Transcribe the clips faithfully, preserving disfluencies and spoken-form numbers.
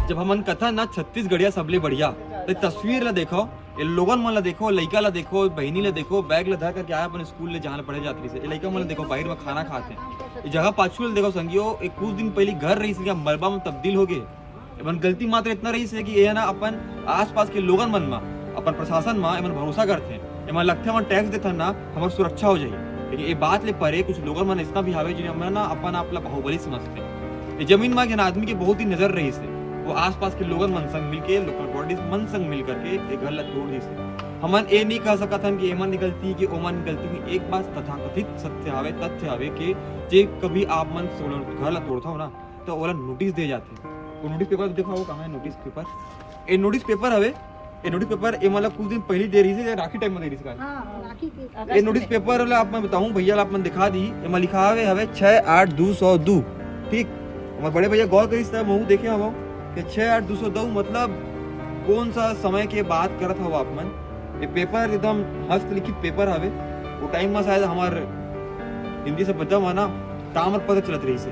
जब हमन कथन ना छत्तीसगढ़िया सबले बढ़िया, तो तस्वीर ला देखो, ये लोगन मन ला देखो, लइका ला देखो, बहिनी ला देखो, बैग ला धर करके आए अपन स्कूल ले, जहाँ ले पढ़े जात रहिस हे। ये लइका मन ला देखो, बाहिर में खाना खात हे। ये जगह पाछू ले देखो संगियो, ये कुछ दिन पहली घर रहिस हे, मलबा में तब्दील हो गए। एमन गलती मात्र इतना रहिस हे कि ये ना अपन आसपास के लोगन मन मा, अपन प्रशासन मा एमन भरोसा करथे। एमन लगथे हमन टैक्स देथन ना, हमर सुरक्षा हो जाही। लेकिन ये बात ले परे कुछ लोगन मन इतना भी हावे जिन मन ना अपन आप ला बाहुबली समझथे। ये जमीन मा एक झन आदमी के बहुत ही नजर रहिस हे। वो आसपास के लोगन मन संग मिलके, लोकल बॉडीज मन संग मिल करके ये घर ला तोड़ दिस हे। हमन ये नहीं कह सकत हन कि एमन की गलती, कि ओमन की गलती, कि एक बात तथाकथित सत्य हावे, तथ्य हावे कि जे कभी आप मन सोलन घर ला तोड़थव ना, तो ओला नोटिस दे जाथे। वो नोटिस पेपर देखो, वो कहाँ है नोटिस पेपर? ये नोटिस पेपर हवे, ये नोटिस पेपर ये मतलब कुछ दिन पहले दे रहिस हे, राखी टाइम में दे रहिस हे। हाँ, राखी के। ये नोटिस पेपर ला आप मैं बताऊं, भैया ला आप मन दिखा दी, एमा लिखा हवे, हवे छः आठ दो सौ दो, ठीक। हमारे बड़े भैया गौर करिस तब महू देखे हवो कि छः आठ दो सौ दो मतलब कौन सा समय के बात करत हव आप मन। ये पेपर एकदम हस्तलिखित पेपर हवे। वो टाइम में शायद हमार हिंदी सभ्यता में ना ताम्र पत्र चलत रहिस हे,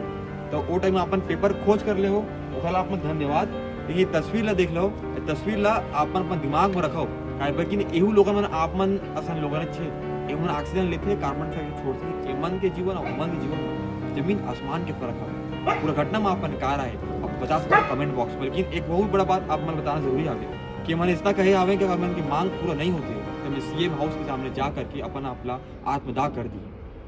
तो वो टाइम में अपन पेपर खोज कर ले हो, ओखर ला अपन धन्यवाद। लेकिन ये तस्वीर ला देख लो, ये तस्वीर ला अपन अपन दिमाग में रखो, काहे बर कि एहू लोगन मन आप मन असन लोगन छे, एमन ऑक्सीजन लेथे, कार्बन डाइऑक्साइड छोड़थे, एमन के जीवन और ओमन के जीवन में जमीन आसमान के फर्क है। पूरा घटना में अपन कार आए, आप बता सकते हो कमेंट बॉक्स में। लेकिन एक बहुत बड़ा बात आप मन बताना जरूरी आवे कि मन इतना कहे आवे कि अगर मन की मांग पूरा नहीं होती तो मैं सीएम हाउस के सामने जा करके अपन आप ला आत्मदाह कर दी।